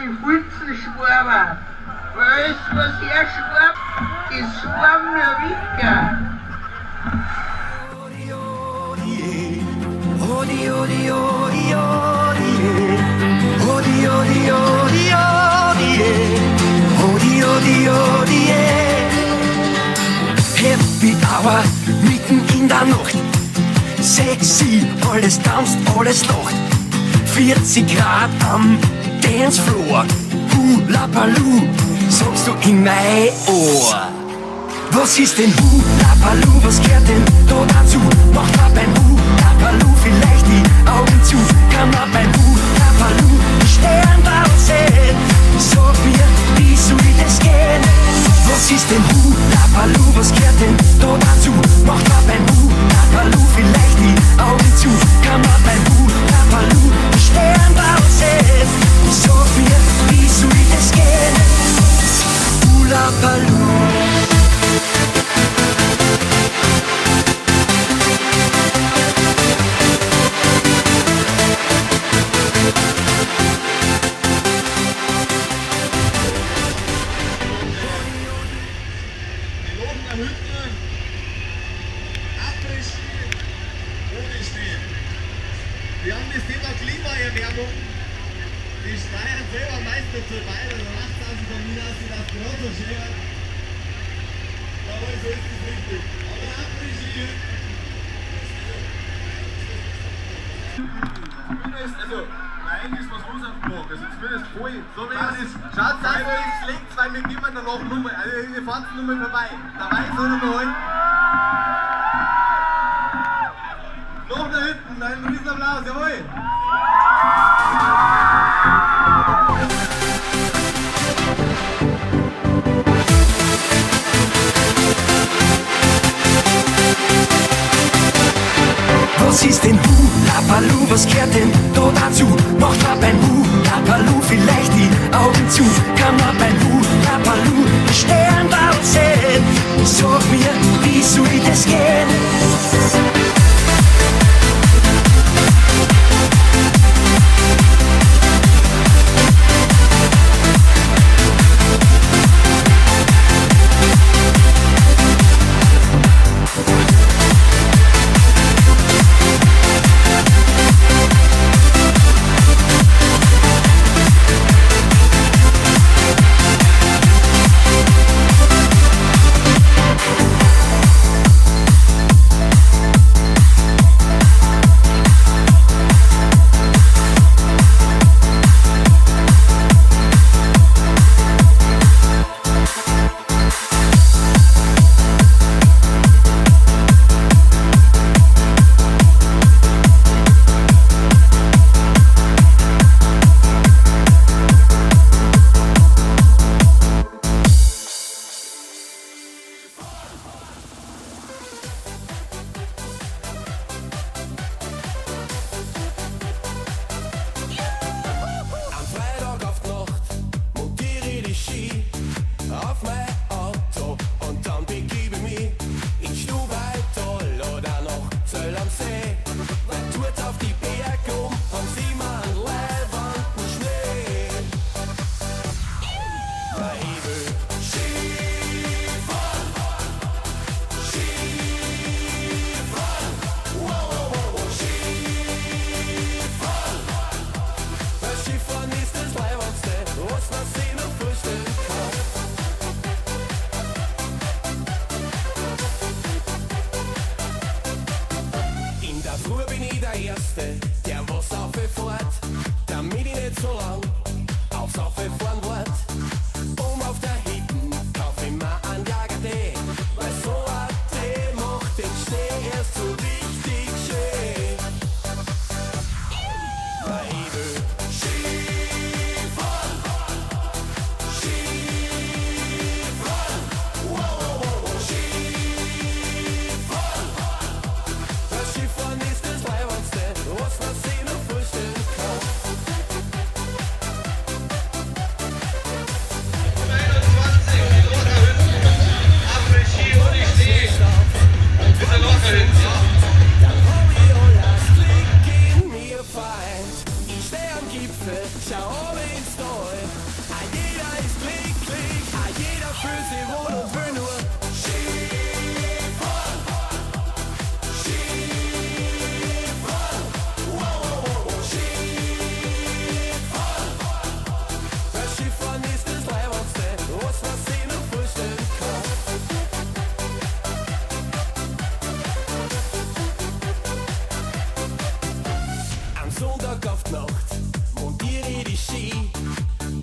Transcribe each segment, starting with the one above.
die Pfützen schwammen. Weißt du, was her schwappt? Das schwamm nur Wicker. Odi, odi, odi, odi, odi, odi, odi, odi, odi, odi, odi, Happy Hour mitten in der Nacht. Sexy, alles tanzt, alles lacht. 40 Grad am Dancefloor. Hula Baloo, sagst du in mein Ohr. Was ist denn Hula Baloo, was gehört denn da dazu? Macht man beim Hula Baloo vielleicht die Augen zu? Kann man beim Hula Baloo die Sterne sehen? Sag mir, wie soll das gehen? Was ist denn Hula Baloo, was gehört denn da dazu? Macht man beim Hula Baloo vielleicht die Augen zu? Kann man beim Hula Baloo die Sterne sehen? Sag mir, wie soll das gehen? Hula Baloo. Die Lochner Hütte, Après-Ski, ohne Schnee. Wir haben das Thema Klimaerwärmung. Die steuern selber meist dazu bei, also macht es von mir aus, das gerade so schön. Jawohl, so ist es richtig. Aber Après-Ski. Zumindest, also, nein, ist was los auf dem Block. Also zumindest voll. So wie es ist. Schaut aus, links, links, weil wir gehen danach nur, also ihr fahrt nur mal vorbei. Dabei soll er noch halten. Noch da hinten, einen riesen Applaus, jawohl! Was ist denn Hula Baloo, was gehört denn da dazu? Macht man beim Hula Baloo vielleicht die Augen zu? Kann man beim Hula Baloo die Sterne sehen? Sag mir, wie soll das gehen? Sonntag auf die Nacht montiere ich die Ski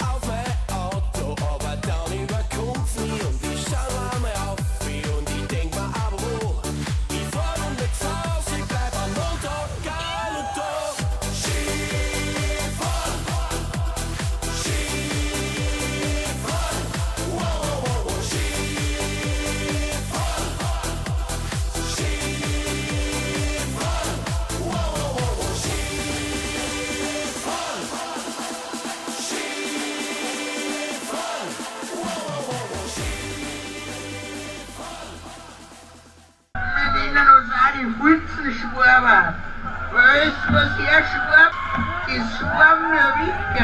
auf mein Auto, aber dann überkommt's mich und ich schau noch einmal auf und ich denk mir aber wo, ich fahr noch nicht zu Haus, ich bleib am Montag geil und da. Skifahren, Skifahren, wow, wow, wow, wow, Skifahren, Skifahren, wow, wow, wow, wow, Skifahren, Skifahren, wow, wow, wow, wow, Skifahren. Wir nennen uns auch die Fulzenschwaber. Weißt du, was herschwabt? Das Schwamm nur Wickel.